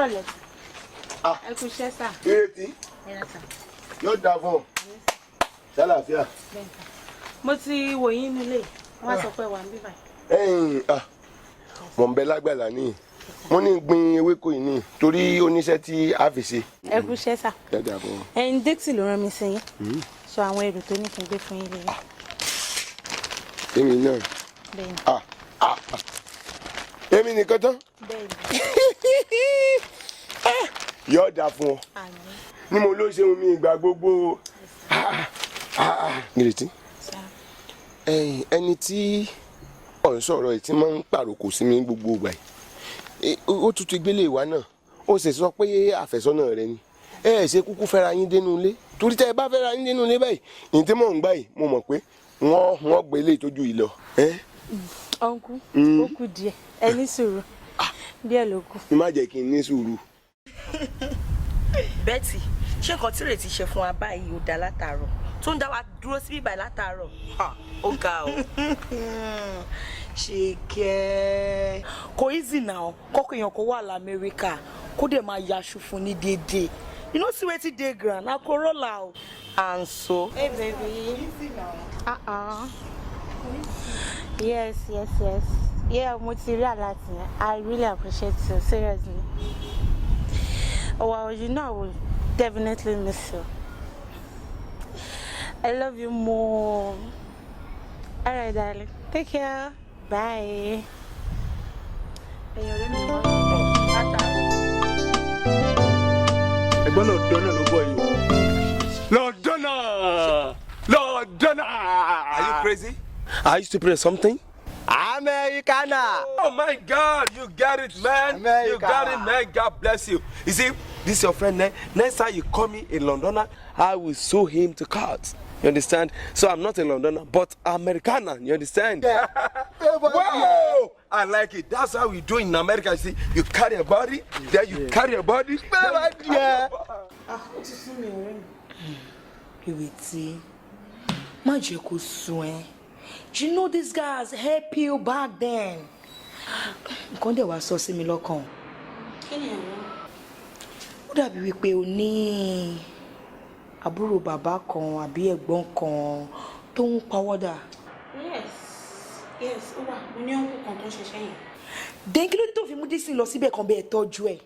Kúrọ̀lẹ́. Ẹ kú iṣẹ́, sà. Ìrètí. Ẹ rà, sà. Yóò dáa fún ọ, sálàáfíà. Bẹ́ẹ̀ sà. Mo ti wò yín nílé, wọ́n á sọ pé wà ń bí báyìí. Ẹ̀yin, ah, mọ̀ ń bẹ lágbàlá ní mo ní gbin ewéko yìí ní torí oníṣẹ́ tí a fi ṣe. Ẹ kú iṣẹ́, sà. Yóò dáa fún ọ. Ẹyin Dixie ló rán mi sí yín. Sọ àwọn ẹrù tó ní kí n gbé fún yín lélẹ̀. Èmi náà? Bẹ́ẹ̀ni. Ah, ah, ah. Èmi nìkan tán? Bẹ́ẹ̀ni. Yóò dáa fún ọ. Àmín. Ní mo ló ṣeun mi ìgbà gbogbo. Ah, ah, ah. Ìrètí. Sà. Ẹ̀yin, ẹni tí ọ̀ ń sọ̀rọ̀ ẹ̀ tí máa ń pàrokò sí mi gbogbo ìgbà yìí, ó tún ti gbélé ìwà náà, ó sì sọ pé àfẹ́sọ́nà rẹ ni. Ẹ ẹ ṣe kúkú fẹ́ra yín dénú ilé, torí tẹ́ ẹ bá fẹ́ra yín dénú ilé báyìí, ní tí mò ń gbà yìí, mo mọ̀ pé wọ́n gbé ilé ìtọ́jú yìí lọ. Uncle, ó kù díẹ̀. Ẹ ní sùúrù. Díẹ̀ ló kù. Ní má jẹ́ kí n ní sùúrù. Betty, ṣé nǹkan tí Ìrètí ṣe fún wa báyìí ó dá látàárọ̀ tó ń dá wa dúró síbí báyìí látàárọ̀? Ha, ó ga o. Ṣèkẹ́, kò easy now kọ́kọ́ èèyàn kó wà lamẹ́ríkà, kó dẹ̀ máa yaṣu fún ní déédéé. You no see wetin dey ground, na Corolla o, and so. Hey, baby. Uh-uh. Yes. Yeah, mo ti rí alert yẹn. I really appreciate you, seriously. Well, you know I will definitely miss you. I love you more. All right, darling. Take care. Bye. Ẹ̀yin ọ̀rẹ́ mi wọ́n Látàárọ̀. Ẹ̀gbọ́n náà dán náà ló bọ̀ yìí o. Lọ́dọ́nà, lọ́dọ́nà. Are you crazy? Are you stupid or something? Americana. Oh my God, you got it, man. You got it, man. God bless you. You see, this is your friend. Next time you call me a Londoner, I will sue him to court. You understand? So I'm not a Londoner, but Americana. You understand? Yeah. Whoa! I like it. That's how we do in America. You see, you carry a body, then you carry a body. Yeah. Ah, ó ti sún mi, ọ̀rẹ́ mi. Ìrètí, má jẹ́ kó sún ẹ́. You know this guy has helped you back then. Nǹkan dẹ̀ wá sọ sí mi lọ́kàn. Kí ni ẹ̀rọ? Ó dàbí wípé o ní àbúrò bàbá kan àbí ẹ̀gbọ́n kan tó ń pawọ́dà. Yes, ó wà. Mo ní uncle kan tó ń ṣiṣẹ́ yẹn. Then kí ló dé tó fi mú Dísìn lọ síbẹ̀ kan bẹ́ẹ̀ tọ́jú ẹ̀?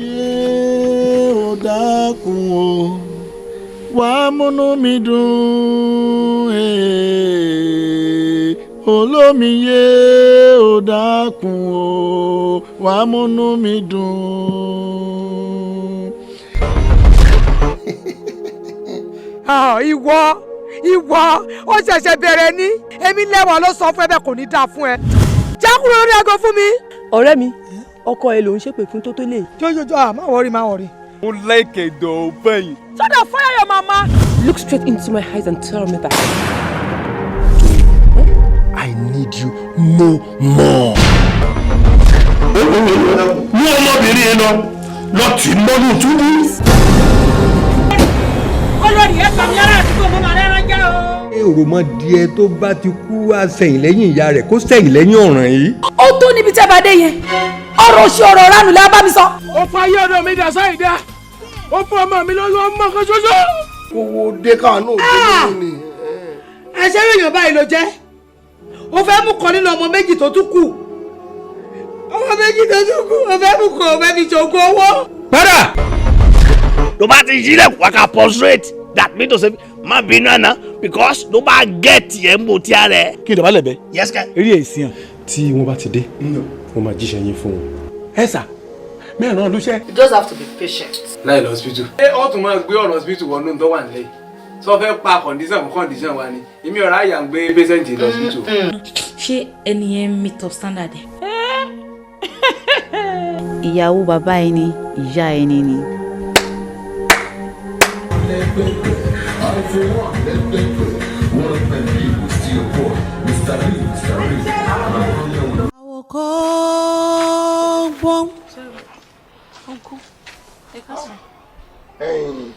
Ayé ò dákun o, wá múnú mi dùn, olómiyé ò dákun o, wá múnú mi dùn. Ah, ìwọ ó ṣẹ̀ṣẹ̀ bẹ̀rẹ̀ ní èmi lẹ́wọ̀n ló sọ fún ẹ bẹ́ẹ̀, kò ní dáa fún ẹ. Já kúrò lórí aago fún mi. Ọ̀rẹ́ mi, ọkọ ẹ ló ń ṣépè fún tó tó lè. Jójójó, à má worry, má worry. Mo like ẹ̀dọ̀ bẹ́yìn. Sọ́dọ̀ fire your mama. Look straight into my eyes and tell me that. I need you no more. Mú ọmọbìnrin yẹn lọ lọ tì í mọ́nú túbú. Olórí ẹ pàmì ará àdúgbò, mo máa rẹ́rán jẹ́ o. Òròmọdìẹ tó bá ti kú wá sẹ́yìn lẹ́yìn ìyá rẹ̀, kó sẹ́yìn lẹ́yìn ọ̀ràn yìí. Ó tó níbi tẹ́ bá dé yẹn, ọ̀rọ̀ òṣì, ọ̀rọ̀ ránù lẹ́ bá mi sọ. Ó fa ayé ọ̀dọ̀ mi dà sáì dá. Ó fún ọmọ mi lóyún ọmọ kan ṣoṣo. Kówó dé, káwọn náà dé nínú ni. Ẹṣẹ́ èèyàn báyìí ló jẹ́, o fẹ́ mú kan nínú ọmọ méjì tó tún kù, ọmọ méjì tó tún kù, o fẹ́ mú kan, o fẹ́ fi ṣògùn owó. Padà. Tó bá ti sílẹ̀ wákà prostrate, that mean to say má bínú àná because ló bá get ẹ̀ ń bò tí a rẹ̀. Kí n dọ̀bálẹ̀ bẹ́. Yes kẹ́. Eré ẹ̀ sí hàn. Tí wọ́n bá ti dé, wọ́n máa jíṣẹ́ yín fún wọn. Ẹ sà mẹ́rin ló ṣẹ́. You just have to be patient. Láì lọ hospital. Ṣé ó tún máa gbé ọ̀rọ̀ hospital wọnú tó wà nílẹ̀ yìí? Sọ fẹ́ pa condition fún condition wa ni èmi ọ̀rọ̀ àyà ń gbé patient lọ hospital. Ṣé ẹni yẹn meet up standard ẹ? Ìyàwó bàbá ẹni, ìyá ẹni ni. I for one, let them play. One of my people still poor. Mr. B, Mr. B. Àwòkọ́ gbọ́n. Uncle, ẹ káàsán. Ẹ̀yin,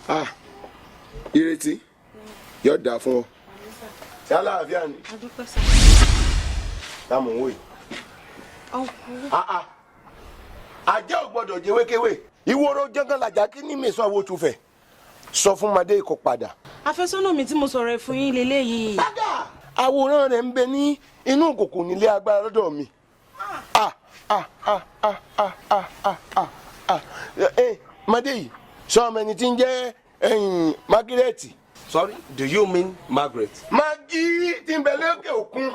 ah, Ìrètí. Yóò dáa fún ọ. Ṣé àlàáfíà ni? Táàmù ń wò yìí. Ajá ò gbọdọ̀ jẹ wékéwé. Ìwòrò jẹ́ngàn làjà kí ní mèsàn owó tún fẹ̀. Sọ fún Madé kó padà. Àfẹ́sọ́nà mi tí mo sọ̀rọ̀ ẹ̀ fún yín leléyìí. Àwòrán rẹ̀ ń bẹ ní inú ìkòkò nílé agbára lọ́dọ̀ mi. Madé yìí sọ ọmọ ẹni tí ń jẹ́ Margaret. Sorry, do you mean Margaret? Magi tí ń bẹ lókè òkun.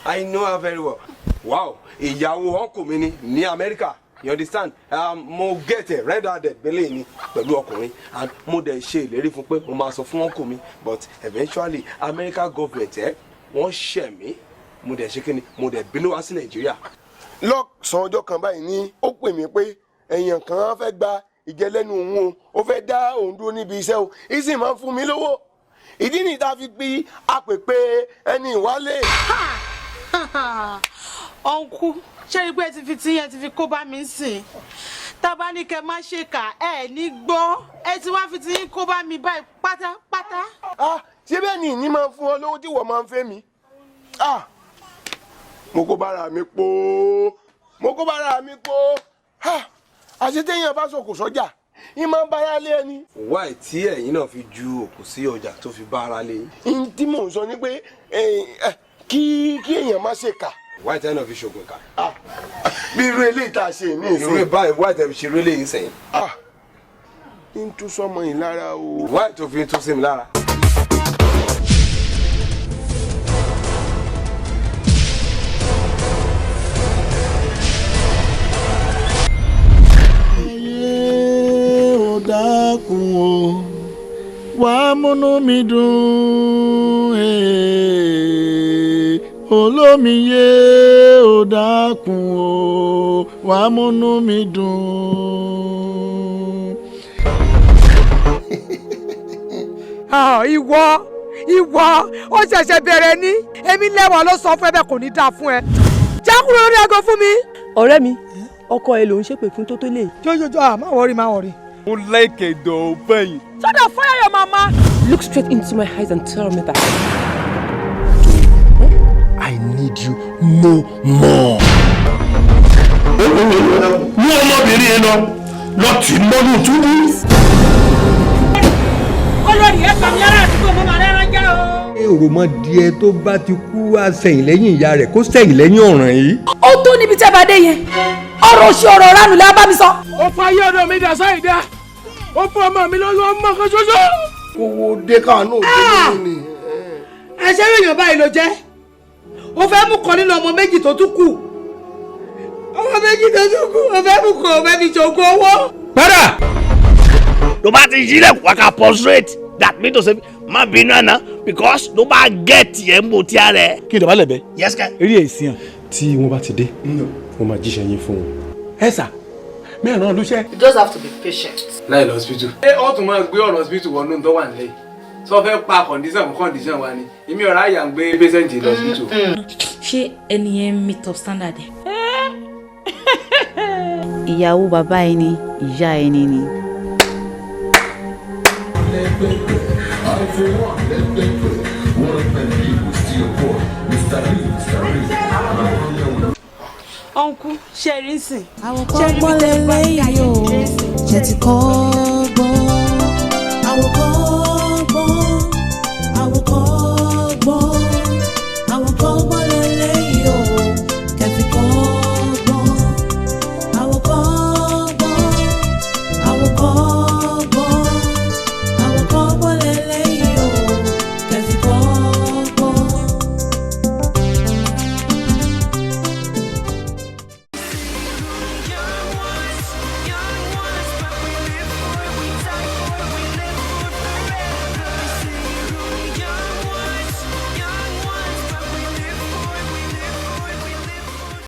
I know her very well. Wow, ìyàwó uncle mi ni ní Amẹ́ríkà. You understand? Mo get it red-handed gbélé ni pẹ̀lú ọkùnrin and mo dẹ̀ ṣe ìlérí fún pé mo máa sọ fún uncle mi, but eventually America government wọ́n ṣẹ̀ mí, mo dẹ̀ ṣe kíni, mo dẹ̀ bínú wá sí Nàìjíríà. Lọ́sàn-án ọjọ́ kan báyìí ni ó pè mí pé èèyàn kan fẹ́ gba ìjẹlẹ́nu òun o, ó fẹ́ dá òun dúró níbi iṣẹ́ o, ìsìn máa ń fún mi lówó. Ìdí nìyí tá a fi pe àpèpè ẹni ìwálé. Ọ̀nkú, ṣé rí pé ẹ ti fi tí ẹ ti fi kó bá mi sìn? Tá a bá ní kẹ́ má ṣe kà, ẹ ní gbọ́, ẹ ti wá fi tí yín kó bá mi báyìí pátápátá. Ṣé bẹ́ẹ̀ ni ìní máa ń fún ọ lówó tí wọ́n máa ń fẹ́ mi? Mo kó bára mi pò, mo kó bára mi pò. Àṣetéyàn bá sọkò sọ́jà, yín máa ń bára lé ẹni. Why tí ẹ̀yin náà fi ju òkú sí ọjà tó fi bá ara lé yín? N tí mò ń sọ ni pé kí èèyàn má ṣe kà. Why tí ẹ̀yin náà fi ṣògùn kà? Bí irú eléyìí tá a ṣe ní ìsìn. Irú báyìí why tí ẹ fi ṣe irú eléyìí sẹ́yìn? N tún sọmọ yìí lára o. Why tó fi tún sí mi lára? Dákun o, wá múnú mi dùn, olómiye ó dákun o, wá múnú mi dùn. Ìwọ ìwọ ó ṣẹ̀ṣẹ̀ bẹ̀rẹ̀ ní èmi lẹ́wà ló sọ fún ẹ bẹ́ẹ̀ kò ní dáa fún ẹ. Jákùrò lórí aago fún mi. Ọ̀rẹ́ mi, ọkọ ẹ ló ń ṣépè fún tó tó lè. Jọjọjọ, má wọrí má wọrí. Mo like ẹ̀dọ̀ bẹ́yìn. Sọ́dọ̀ fire your mama. Look straight into my eyes and tell me that. I need you no more. Mú ọmọbìnrin yẹn lọ lọ tì í mọ́nú túbú. Olórí ẹ pàmì ara àdúgbò mo máa rẹ́rán jẹ́ o. Òròmọdìẹ tó bá ti kú wá sẹ́yìn lẹ́yìn ìyá rẹ̀ kó sẹ́yìn lẹ́yìn ọ̀ràn yìí. Ó tó níbi tẹ́ bá dé yẹn, ọ̀rọ̀ òṣì ọ̀rọ̀ ránù lẹ́ bá mi sọ. Ó fa ayé ọ̀dọ̀ mi dà sáì dá, ó fún ọmọ mi lóyún ọmọ kan ṣoṣo. Kówó dé káàánú òde nínú ni. Àṣé èèyàn báyìí ló jẹ́, ó fẹ́ mú kan nínú ọmọ méjì tó tún kù, ọmọ méjì tó tún kù, ó fẹ́ mú kan, ó fẹ́ fi ṣògùn owó. Padà! Tó bá ti yílẹ̀ wá ká prostrate, that mean to say má bínú àná because ló bá get ẹ̀ ń bò tí a rẹ̀. Kí n dọ̀bálẹ̀ bẹ́. Yes kẹ́. Eré ẹ̀ sí hàn. Tí wọ́n bá ti dé, wọ́n máa jíṣẹ́ yín fún wọn. Ẹ sà, mẹ́rin ló ṣe. You just have to be patient. Láì lọ hospital. Ṣé ó tún máa gbé ọ̀rọ̀ hospital wọnú tó wà nílẹ̀ yìí? Sọ fẹ́ pa condition fún condition wa ni. Èmi ọ̀rá àyà ń gbé patient lọ hospital. Ṣé ẹni yẹn meet up standard ẹ? Ìyàwó bàbá ẹni, ìyá ẹni ni. Ọ̀nkú, ṣe rí sìn. Àwòkọ́ pọ́nlé lẹ́yìn o, ṣe ti kọ́.